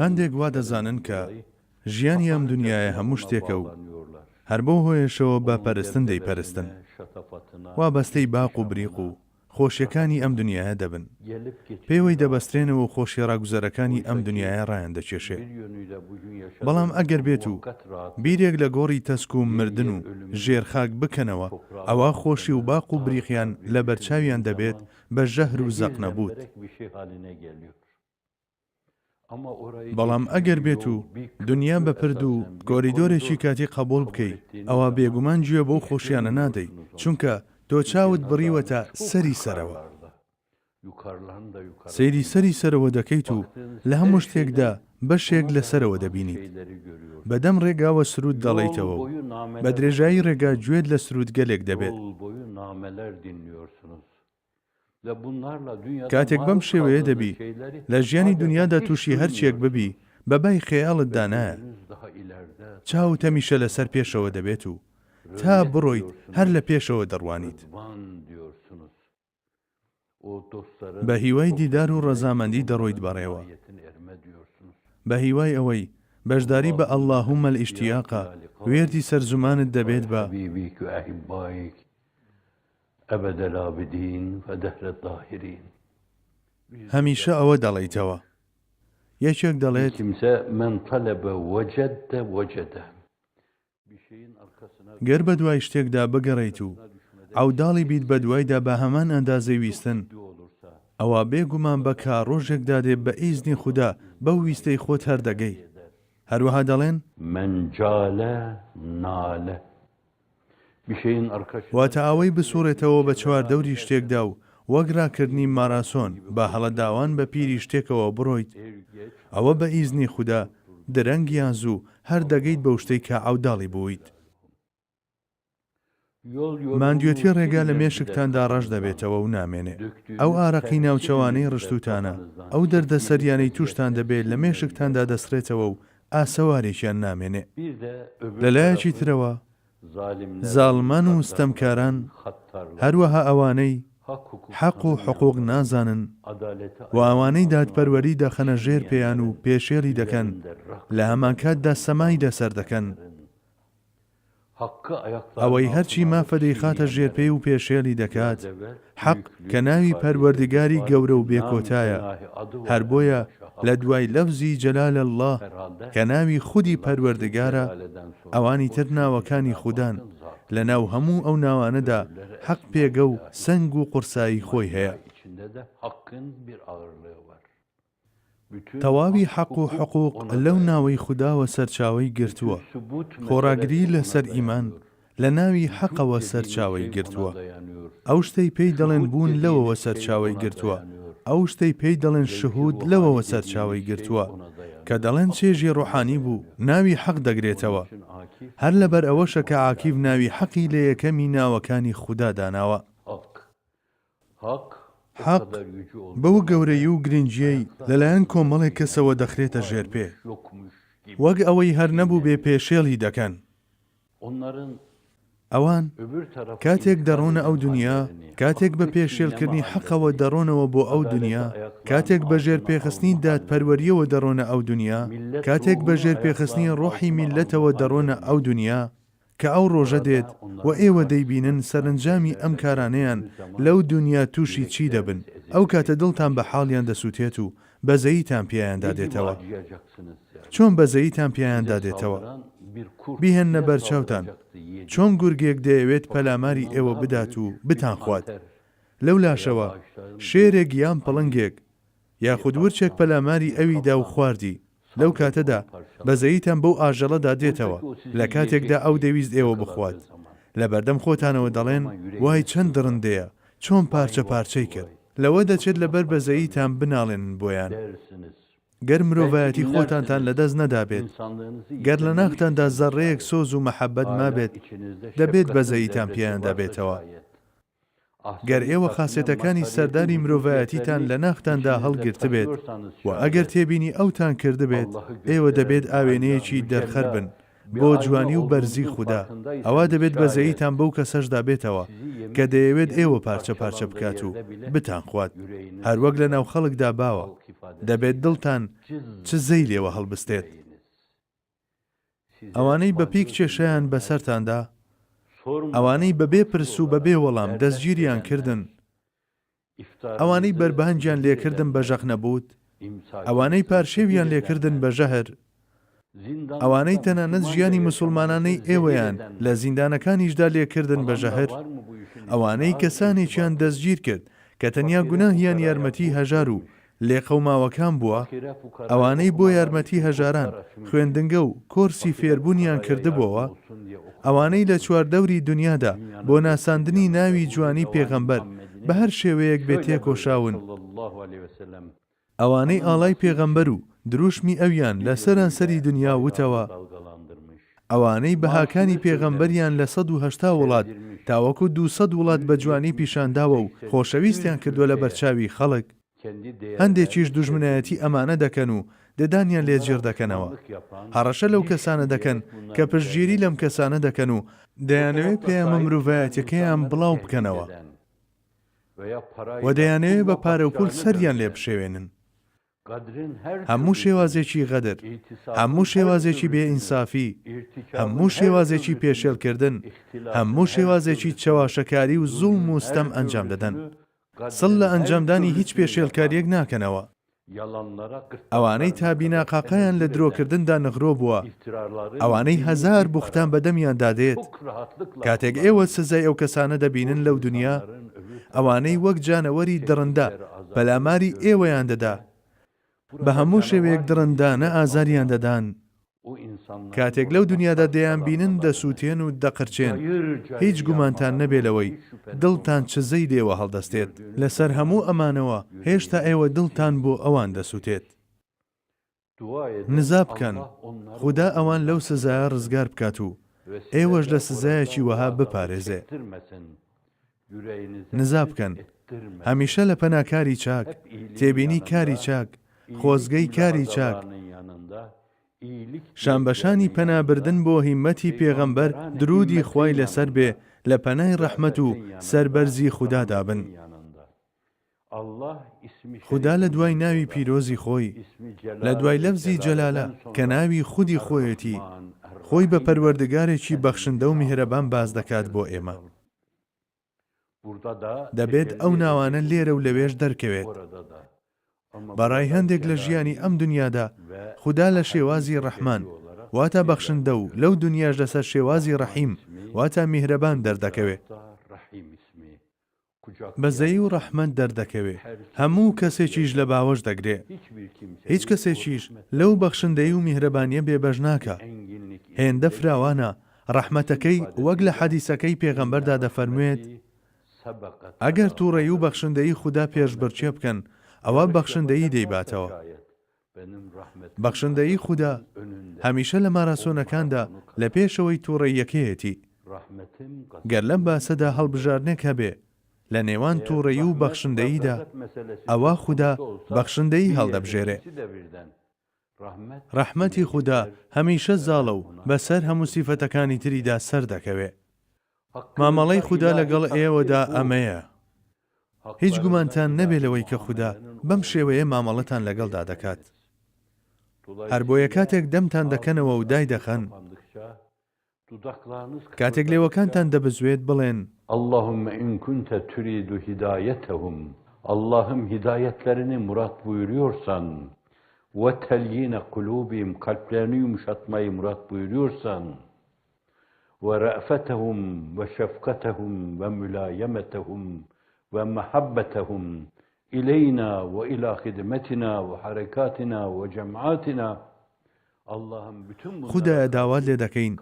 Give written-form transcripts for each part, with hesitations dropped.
هەندێک وا دەزانن کە ژیانی ئەم دونیایە هەموو شتێکە و هەر بەو هۆیەشەوە بە پەرستن دەیپەرستن. وابەستەی باق و بریق و خۆشیەکانی ئەم دونیایە دەبن. پێوەی دەبەسترێنەوە و خۆشیە ڕاگوزەرەکانی ئەم دونیایە ڕایان دەکێشێ. بەڵام ئەگەر بێت و بیرێک لە گۆڕی تەسک و مردن و ژێر خاک بکەنەوە ئەوا خۆشی و باق و بریقیان لە بەرچاویان دەبێت بە ژەهر و زەقنەبووت. بەڵام ئەگەر بێت و دونیا بە پرد و کۆریدۆرێکی کاتی قەبوڵ بکەی ئەوا بێگومان گوێ بەو خۆشیانە نادەی چونکە تۆ چاوت بڕیوەتە سەری سەرەوە. سەیری سەری سەرەوە دەکەیت و لە هەموو شتێکدا بەشێک لە سەرەوە دەبینیت. بە دەم ڕێگاوە سروود دەڵێیتەوە و بە درێژایی ڕێگا گوێت لە سروودگەلێک دەبێت. کاتێک بەم شێوەیە دەبی، لە ژیانی دونیادا تووشی هەرچیەک ببی، بە بای خەیاڵتدا نایە. چاوت هەمیشە لەسەر پێشەوە دەبێت و تا بڕۆیت هەر لە پێشەوە دەڕوانیت. بە هیوای دیدار و ڕەزامەندی دەڕۆیت بەڕێوە. بە هیوای ئەوەی بەشداری بە اللهم الاشتیاق وێردی سەر زمانت دەبێت بە. هەمیشە ئەوە دەڵێیتەوە. یەکێک دەڵێت. گەر بەدوای شتێکدا بگەڕێیت و عەوداڵی بیت بەدوایدا بە هەمان ئەندازەی ویستن، ئەوا بێ گومان بە کا ڕۆژێک دادێ بە ئیزنی خودا بەو ویستەی خۆت هەر دەگەی. هەروەها دەڵێن. من جال نال. واتە ئەوەی بسوڕێتەوە بە چواردەوری شتێکدا و وەک ڕاکردنی ماراسۆن بە هەڵەداوان بە پیری شتێکەوە بڕۆیت، ئەوە بە ئیزنی خودا درەنگ یان زوو هەر دەگەیت بەو شتەی کە عەوداڵی بوویت. ماندوێتی ڕێگا لە مێشکتاندا ڕەش دەبێتەوە و نامێنێ. ئەو ئارەقی ناوچەوانەی ڕشتووتانە، ئەو دەردەسەریانەی تووشتان دەبێ لە مێشکتاندا دەسڕێتەوە و ئاسەوارێکیان نامێنێ. لە لایەکی ترەوە زاڵمان و ستەمکاران، هەروەها ئەوانەی حەق و حقوق نازانن و ئەوانەی دادپەروەری دەخەنە ژێر پێیان و پێشێلی دەکەن، لە هەمانکاتدا سەمای لەسەر دەکەن. ئەوەی هەرچی مافە دەیخاتە ژێر پێی و پێشێلی دەکات، حەق کە ناوی پەروەردگاری گەورە و بێ کۆتایە، هەر بۆیە لە دوای لەفزی جلال اللە کە ناوی خودی پەروەردگارە، ئەوانی تر ناوەکانی خودان، لە ناو هەموو ئەو ناوانەدا حەق پێگە و سەنگ و قورسایی خۆی هەیە. تەواوی حەق و حقوق لەو ناوەی خوداوە سەرچاوەی گرتووە، خۆڕاگری لەسەر ئیمان لە ناوی حەقەوە سەرچاوەی گرتووە، ئەو شتەی پێی دەڵێن بوون لەوەوە سەرچاوەی گرتووە، ئەو شتەی پێی دەڵێن شهود لەوەوە سەرچاوەی گرتووە، کە دەڵێن چێژی ڕۆحانی بوو ناوی حەق دەگرێتەوە. هەر لەبەر ئەوەشە کە عاکیف ناوی حەقی لە یەکەمی ناوەکانی خودا داناوە. حەق بەو گەورەیی و گرنگییەی لەلایەن کۆمەڵێک کەسەوە دەخرێتە ژێر پێ، وەک ئەوەی هەر نەبووبێ پێشێلی دەکەن. ئەوان کاتێک دەڕۆنە ئەو دونیا، کاتێک بە پێشێلکردنی حەقەوە دەڕۆنەوە بۆ ئەو دونیا، کاتێک بە ژێرپێخستنی دادپەروەرییەوە دەڕۆنە ئەو دونیا، کاتێک بە ژێرپێخستنی ڕۆحی میللەتەوە دەڕۆنە ئەو دونیا، کە ئەو ڕۆژە دێت و ئێوە دەیبینن سەرەنجامی ئەم کارانەیان لەو دونیا تووشی چی دەبن، ئەو کاتە دڵتان بە حاڵیان دەسووتێت و بەزەییتان پیایاندا دێتەوە. چۆن بەزەییتان پیایاندا دێتەوە؟ بیهێننە بەرچاوتان چۆن گورگێک دەیەوێت پەلاماری ئێوە بدات و بتانخوات، لەولاشەوە شێرێک یان پڵنگێک یاخود ورچێک پەلاماری ئەوی دا و خواردی، لەو کاتەدا بەزەییتان بەو ئاژەڵەدا دێتەوە، لە کاتێکدا ئەو دەویست ئێوە بخوات. لەبەردەم خۆتانەوە دەڵێن، وای چەند دڕندەیە، چۆن پارچە پارچەی کرد. لەوە دەچێت لەبەر بەزەییتان بناڵێنن بۆیان. گەر مرۆڤایەتی خۆتانتان لەدەست نەدابێت، گەر لە ناختاندا زەڕڕەیەک سۆز و مەحەبەت مابێت، دەبێت بەزەییتان پیایاندا بێتەوە. گەر ئێوە خاسێتەکانی سەرداری مرۆڤایەتیتان لە ناختاندا هەڵگرتبێت و ئەگەر تێبینی ئەوتان کردبێت، ئێوە دەبێت ئاوێنەیەکی دەرخەر بن. بۆ جوانی و بەرزی خودا، ئەوا دەبێت بەزەییتان بەو کەسەشدا بێتەوە کە دەیەوێت ئێوە پارچە پارچە بکات و بتانخوات، هەروەک لەناو خەڵکدا باوە، دەبێت دڵتان چزەی لێوە هەڵبستێت. ئەوانەی بە پیک کێشیان بەسەرتاندا، ئەوانەی بەبێ پرس و بەبێ وەڵام دەستگیریان کردن، ئەوانەی بەربانگیان لێکردن بە ژەقنەبووت، ئەوانەی پارشێویان لێکردن بە ژەهر، ئەوانەی تەنانەت ژیانی موسوڵمانانەی ئێوەیان لە زیندانەکانیشدا لێکردن بە ژەهر، ئەوانەی کەسانێکیان دەستگیر کرد کە تەنیا گوناهیان یارمەتی هەژار و لێقەوماوەکان بووە، ئەوانەی بۆ یارمەتی هەژاران خوێندنگە و کۆرسی فێربوونیان کردبۆوە، ئەوانەی لە چواردەوری دونیادا بۆ ناساندنی ناوی جوانی پێغەمبەر بە هەر شێوەیەک بێ تێکۆشاون، ئەوانەی ئاڵای پێغەمبەر و دروشمی ئەویان لە سەرانسەری دونیا وتەوە، ئەوانەی بەهاکانی پێغەمبەریان لە 180 وڵات تاوەکو 200 وڵات بە جوانی پیشانداوە و خۆشەویستیان کردوە لە بەرچاوی خەڵک، هەندێکیش دوژمنایەتی ئەمانە دەکەن و ددانیان لێ جیڕ دەکەنەوە. هەڕەشە لەو کەسانە دەکەن کە پشتگیری لەم کەسانە دەکەن و دەیانەوێ پەیامە مرۆڤایەتیەکەیان بڵاو بکەنەوە و دەیانەوێ بە پارە و پول سەریان لێ بشێوێنن. هەموو شێوازێکی غەدر، هەموو شێوازێکی بێ ئینسافی، هەموو شێوازێکی پێشێلکردن، هەموو شێوازێکی چەواشەکاری و زوڵم و ستەم ئەنجام دەدەن. سڵ لە ئەنجامدانی هیچ پێشێلکارییەک ناکەنەوە. ئەوانەی تا بیناقاقایان لە درۆکردندا نغرۆ بووە، ئەوانەی هەزار بوختان بە دەمیاندا دێت، کاتێک ئێوە سزای ئەو کەسانە دەبینن لەو دونیا، ئەوانەی وەک جانەوەری دڕندە پەلاماری ئێوەیان دەدا، بە هەموو شێوەیەک دڕندانە ئازاریان دەدان، کاتێک لەو دونیادا دەیانبینن دەسووتێن و دەقرچێن، هیچ گومانتان نەبێ لەوەی دڵتان چزەی لێوە هەڵدەستێت، لەسەر هەموو ئەمانەوە هێشتا ئێوە دڵتان بۆ ئەوان دەسووتێت. نزا بکەن خودا ئەوان لەو سزایە ڕزگار بکات و ئێوەش لە سزایەکی وەها بپارێزێ. نزا بکەن هەمیشە لە پەنا کاری چاک، تێبینی کاری چاک، خۆزگەی کاری چاک، شانبەشانی پەنا بردن بۆ هیممەتی پێغەمبەر دروودی خوای لەسەر بێ لە پەنای ڕەحمەت و سەربەرزی خودادا بن. خودا لە دوای ناوی پیرۆزی خۆی، لە دوای لەفزی جەلالە کە ناوی خودی خۆیەتی، خۆی بە پەروەردگارێکی بەخشندە و میهرەبان باس دەکات بۆ ئێمە. دەبێت ئەو ناوانە لێرە و لەوێش دەرکەوێت. بە ڕای هەندێک لە ژیانی ئەم دنیادا خودا لە شێوازی ڕەحمان واتە بەخشندە و لەو دنیاش لەسەر شێوازی ڕەحیم واتە میهرەبان دەردەکەوێ. بەزەیی و ڕەحمەت دەردەکەوێ، هەموو کەسێکیش لە باوەش دەگرێ، هیچ کەسێکیش لەو بەخشندەیی و میهرەبانیە بێبەش ناکا، هێندە فراوانە ڕەحمەتەکەی وەک لە حەدیسەکەی پێغەمبەردا دەفەرموێت، ئەگەر توڕەیی و بەخشندەیی خودا پێشبڕکێ بکەن ئەوا بەخشندەیی دەیباتەوە. بەخشندەیی خودا هەمیشە لە ماراسۆنەکاندا لە پێشەوەی توڕەییەکەیەتی. گەر لەم باسەدا هەڵبژاردنێک هەبێ لە نێوان توڕەیی و بەخشندەییدا، ئەوا خودا بەخشندەیی هەڵدەبژێرێ. ڕەحمەتی خودا هەمیشە زاڵە و بەسەر هەموو سیفەتەکانی تریدا سەردەکەوێ. مامەڵەی خودا لەگەڵ ئێوەدا ئەمەیە. هیچ گومانتان نەبێ لەوەی کە خودا بەم شێوەیە مامەڵەتان لەگەڵدا دەکات. هەر بۆیە کاتێک دەمتان دەکەنەوە و دایدەخەن، کاتێک لێوەکانتان دەبزوێت بڵێن. اللهم ان كنت تريد هدایتهم اللهم hidayetlerini murat buyuruyorsan ve telyine kulubihim kalplerini yumuşatmayı murat buyuruyorsan ve re'fetehum ve şefkatehum ve mülayemetehum ve mehabbetehum ileyna ve ila hidmetina ve harekatina ve cemaatina خودایە داوات لێ دەکەین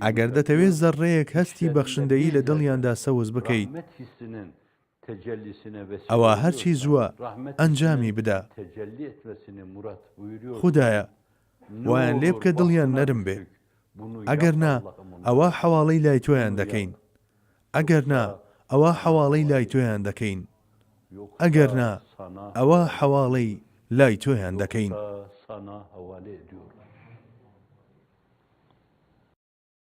ئەگەر دەتەوێت زەڕڕەیەک هەستی بەخشندەیی لە دڵیاندا سەوز بکەیت ئەوا هەرچی زووە ئەنجامی بدە. خودایە وایان لێ بکە دڵیان نەرم بێ ئەگەر نا ئەوا حەواڵەی لای تۆیان دەکەین ئەگەر نا ئەوا حەواڵەی لای تۆیان دەکەین ئەگەر نا ئەوا حەواڵەی لای تۆیان دەکەین.